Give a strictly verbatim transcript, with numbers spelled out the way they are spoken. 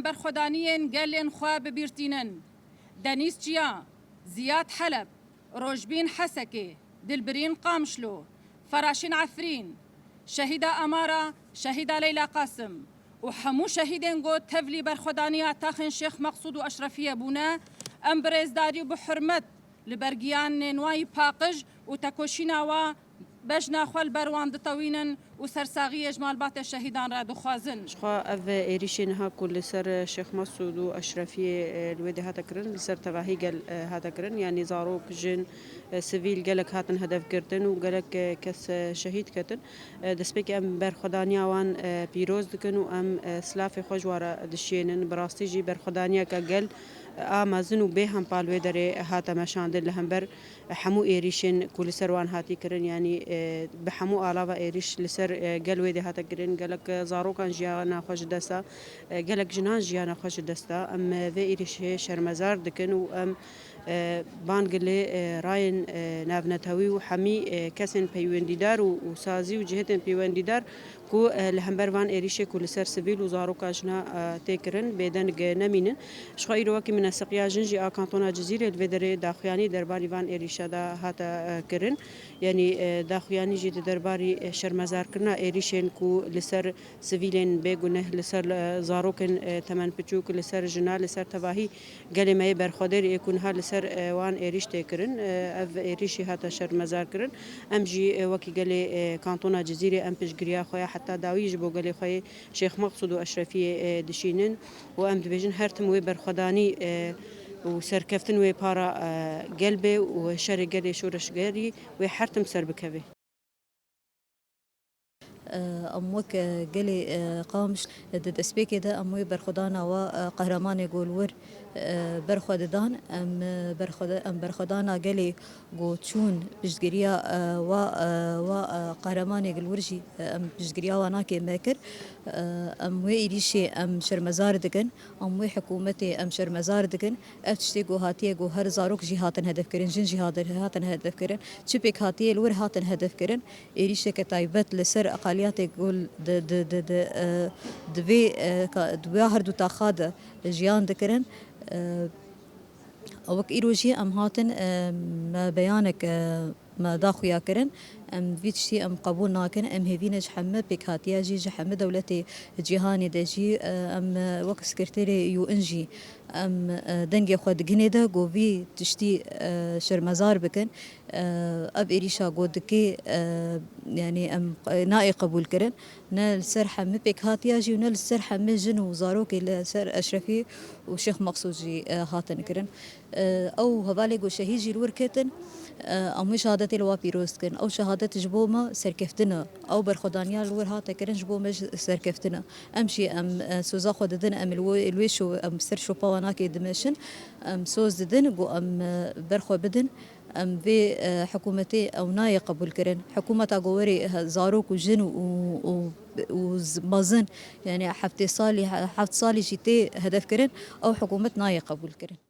Berxwedaniyên gelên xwe bi bîr tînin. Denîz Çiya, Ziyad Heleb, Rojbîn Hesekê, Dilbirîn Qamişlo, Feraşîn Efrîn, Şehîda Amara, Şehîda Leyla Qasim û hemû şehîdên ku tevlî berxwedaniya taxên Şêx Meqsûd û Eşrefiyê bûne, em bi rêzdarî û bi hurmet li ber giyanên wan yî paqij û tekoşîna wa bejna xwe li ber wan ditewînin û sersaxiyê ji malbatê şehîdan re dixwazin. Jixwe ev êrîşê niha ku li ser Şêx Mesûd û Eşrefiyê, e, li wê de hate kirin, li ser tevahî gel, e, hate kirin, yanî zarok, jin, e, sivîl gelek hatin hedef girtin û gelek, e, kes, e, şehîd ketin. E, destpêkê em berxwedaniya wan, e, pîroz dikin û em, e, silafê xwe ji wan re dişiyênin. Bi rastî jî berxwedaniyeke gel, e, a mezin û bê hempa li wê derê hate meşandin li hember hemû êrîşên ku li ser wan hatî kirin, yanî, e, bi hemû alava êrîş li ser, e, gel wê dê hate kirin, gelek, e, zarokan jiyana xwe ji dest da, e, gelek jinan jiyana xwe ji dest da. Em, e, vê êrîşê şermezar dikin û em, e, bang li, e, rayên, e, navnetewî û hemî, e, kesên peywendîdar û, û sazî û cihêtên peywendîdar ku, e, li hember van êrîşê ku li ser sivîl û zaroka jina, e, tê kirin, bêdeng, e, nemînin. Jixwe îro wekî mineseqiya jin jî a kantona Cizîrê li vê derê daxuyanî derbarî van êrîşa de hate, e, kirin. Yanî, e, daxuyanî jî di derbarî, e, şermezarkirina êrîşên ku li ser sivîlên bêguneh, li ser, e, zarokên, e, temenpiçûk, li ser jina, li ser tevahî gelê me yê berxwedêr ê ku niha li ser, e, wan êrîş tê kirin. E, ev êrîş jî hate şermezarkirin. Em jî, e, wekî gelê, e, kantona Cizîrê em piştgiriya xwe ya heta dawî ji bo gelê xwe yê Şêx Meqsûd û Eşrefiyê, e, dişînin û em dibêjin her tim wê berxwedanî, e, û serkeftin wê para, e, gel be û şerê gelê şoreşgerî wê her tim ser bikeve. Em wek, e, gelê, e, Qamiş, e, di destpêkê de em wê berxwedana wa, e, qehremanê ku li wir, e, berxwe didan, em, e, berxwede-, em berxwedana gelê ku çûn piştgiriya, e, wa, e, wa, e, qehremanê li wir jî, e, em piştgiriya wan nakê me kir. E, em wê êrîşê em şermezar dikin, em wê hikûmetê em şermezar dikin. Ev tiştê ku hatiye ku her zarok jî hatin hedef kirin, jin jî hatin, hatin hedef kirin. Çi pêk hatiye li wir hatin hedef kirin. Êrîşeke taybet li ser eqaliyatê ku di, di, di, di, e, di vê, e, ka-, di vê her du taxa de jiyan dikirin. E, Wek îro jî em hatin, e, me beyanek, e, me da xuya kirin. Em vî tiştî em qebûl nakin. Em hêvî ne ji heme pêkhatiya jî, ji heme dewletê cîhanê de jî, e, em, e, wek sekreterê U N jî em, e, dengê xwe digihînê de ku vî tiştî, e, şermezar bikin. E, ev êrîşa ku dikê, e, yanî em, e, nayê qebûl kirin. Ne li ser hemî pêkhatiya jî û ne li ser hemî jin û zarokê li ser Eşrefî û Şêx Meqsûd jî, e, hatin kirin. E, ew hevalê ku şehîd jî li wir ketin, e, em wê şehadetê li wa pîroz dikin. Ew şehadet ji bo me serkeftin e. Ew berxwedaniya li wir hate kirin ji bo me jî serkeftin e. Em jî em, e, soza xwe didin, em li wê, li wê şo-, em ser şopa wan nakê dimeşin. Em soz didin ku em, e, berxwe bidin. Em vê, e, hikûmetê ew nayê qebûl kirin. Hikûmeta ku werê, e, zarok û jin û, û, û z-, mezin, yanî heftê salî, he-, heft salî jî tê hedef kirin, ew hikûmet nayê qebûl kirin.